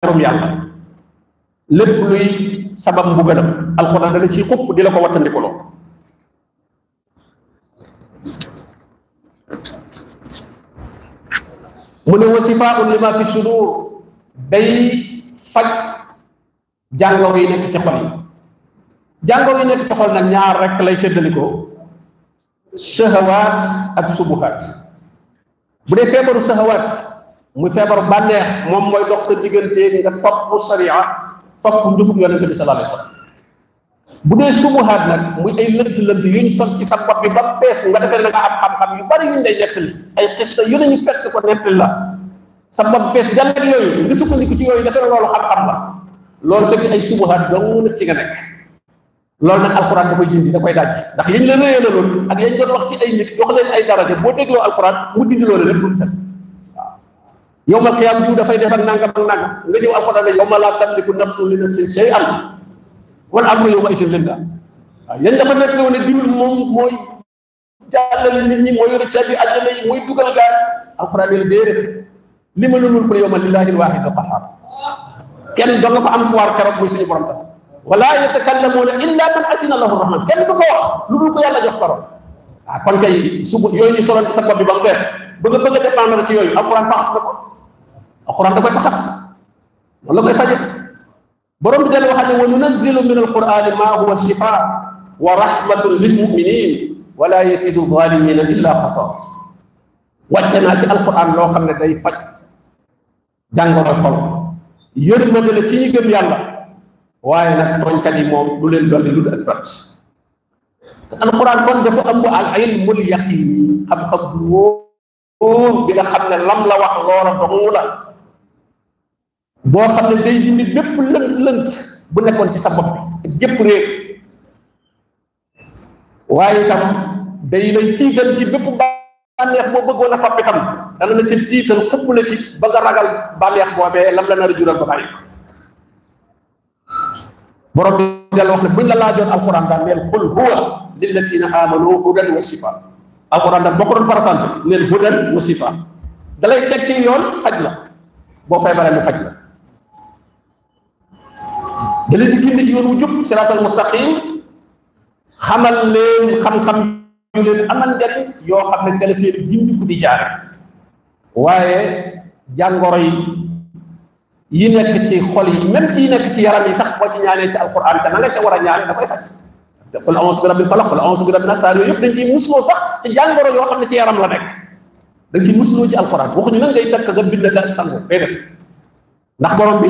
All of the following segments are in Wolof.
merum yàlla lépp luy sabab mbugalam alquran dana ciy xupp di la ko wattandikuloo mu ne wa sifaa'un lima fi sudur day faj jàngoro yi nekk ci xol yi jàngoro yi nekk ci xol nag ñaar rek lay séddalikoo shahawaat ak subuhaat bu dee feebaru shahawaat muy feebaru bànneex moom mooy dox sa diggante nga topp sariya topp njubug yonente bi sallallahu alayhi wa sallam bu dee subuhaat nag muy ay lënt-lënt yu ñu sol ci sa bopp bi ba fees nga defee na nga am xam-xam yu bari yuñ lay nettali ay xissa yu nañu fekk ko nettali la sa bopp fees jàll ak yooyu nga sukkandiku ci yooyu defee loolu xam-xam la loolu fekk ay subuhaat dong nag ci nga nekk loolu nag alquran da koy dindi da koy daj ndax yañ la réyee la loolu ak yañ doon wax ci ay nit jox leen ay daraja boo dégloo alquran mu dindi loolu lépp mu set waaw yawmal qiyaam jiw dafay def ak nangam ak nangam nga ñëw alquran ne yawma laa tamliku nafsun li nafsin shay'an wal amru yawma idhin lillah waaw yañ dafa nekk ne diwul moom mooy jàllale nit ñi mooy yore caabi àjjana yi mooy dugal gaar alquran ne la déedéet li ma nunul ko yawma lillahi alwaahid alqahhaar kenn doo nga fa am pouvoir keroog muy suñu borom tam wala yatakallamuuna illa man asina lahu rahman kenn du fa wax lu dul ko yàlla jox parole waaw kon kay subu yooyu ñu soloon ci sa bopp bi ba mu fees bëgg a dépendre ci yooyu alquran faxas na ko alquran da koy faxas loolu la koy faje borom bi del waxal ne wa nunazzilu min alqurani ma huwa shifa wa rahmatun lil muminin wala yasidu zalimina illa xasar wàcce naa ci alquran loo xam ne day faj jàngoro xol yërmande la ci ñi gëm yàlla waaye nag tooñkat yi moom du leen dolli lu ak tot alquran kon dafa ëmb al ilmul yaqin xam-xam bu wóor bi nga xam ne lam la wax loola dong la boo xam ne day dindi bépp lënt bu nekkoon ci sa bopp bi ak gépp réer waaye itam day lay tiital ci bépp bànneex boo bëggoon a topp itam dana la ci tiital xëpp la ci ba nga ragal bànneex boobee lam la nar a jural ba bari borom bi del wax ne buñ la laajoon alquran daan neel qul huwa lillazina amanu hudan wa shifa alquran daan boo ko doon parasante neel hudan wa shifa dalay teg ci yoon faj la boo feebaree mu faj la da leen di gindi ci yoon wu jub siratal mustaqim xamal leen xam-xam yu leen amal njariñ yoo xam ne tele seen gindi ku di jaare waaye jàngoro yi nekk ci xol yi même ci nekk ci yaram yi sax boo ci ñaanee ci alquran te na nga ca war a ñaane da koy faj qul a'uuzu bi rabbil falaq qul a'uuzu bi rabbin naas yooyu yëpp dañ ciy musloo sax ci jàngoro yoo xam ne ci yaram la nekk dañ ciy musloo ci alquran waxuñu nag ngay takk nga bind ka sangu day def ndax borom bi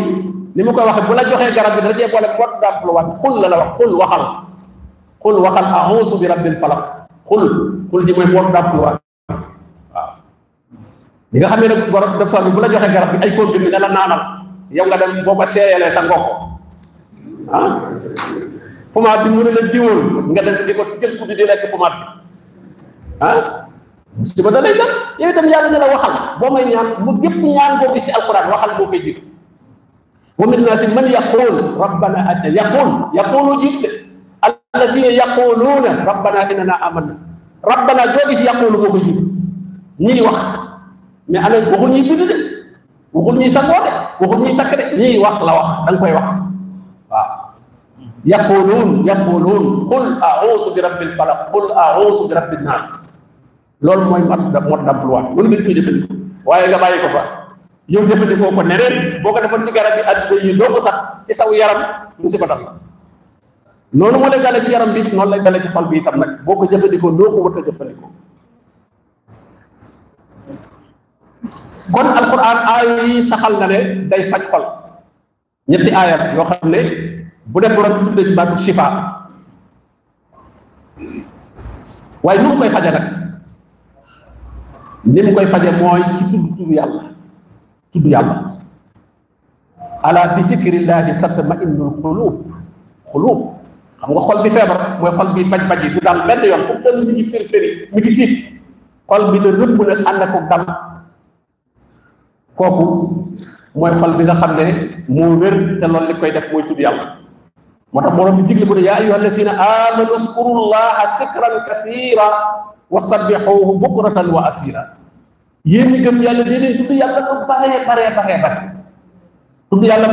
ni mu koy waxee bu la joxee garab bi dana cee boole mot dàmpluwaat xul la wax xul waxal a'uuzu bi rabbil falaq xul ji mooy mot dàmpluwaat waaw li nga xam ne nag borom docteur bi bu la joxee garab bi ay comprimé ne la naanal yow nga dem boo ko seeyalee sa ngokko pommade bi mu ne la diwoon nga dem di ko jël guddi di lekk pommade bi musiba da lay dal yow itam yàlla ne la waxal boo may ñaan mu gépp ñaan boo gis ci alquran waxal boo koy jiitu wa min naasi man yaqul rabbana yaqulu jiitu de allazina yaquluuna rabbana innana amanna rabbana joo gis yaqulu boo koy jiitu ñii wax mais ana waxul ñuy bind de waxul ñuy sangoo de waxul ñuy takk de ñii wax la wax da nga koy wax waaw yaquluun qul a'uuzu bi rabbil falaq qul a'uuzu bi rabbin naas loolu mooy mot d'emploi mën nga koy jëfandikoo waaye nga bàyyi ko fa yow jëfandikoo ko neneen boo ko defoon ci garab yi àdduna yi doo ko sax ci saw yaram musiba dal la noonu moo lay dale ci yaram bi noonu lay dale ci xol bi itam nag boo ko jëfandikoo noo ko war a jëfandikoo kon alquran aaya yi saxal na ne day faj xol ñetti aayat yoo xam ne bu def borom bi tuddee ci baatu shifa waaye nu mu koy faje nag ni mu koy faje mooy ci tudd yàlla ala bi zikrillahi tatma'innul qulub xam nga xol bi feebar mooy xol bi baj-baj yi du daal benn yoon fu mu toll mi ngi firi mi ngi tiit xol bi la rëbb nag ànd ak dal kooku mooy xol bi nga xam ne moo wér te loolu li koy def mooy tudd yàlla moo tax borom bi digle ko ne yaa ayyuha allazina amanu zkurullaha zikran kasira wa sabbihuhu bukratan wa asila yéen ñi gëm yàlla dee leen tudd yàlla lu bare tudd yàlla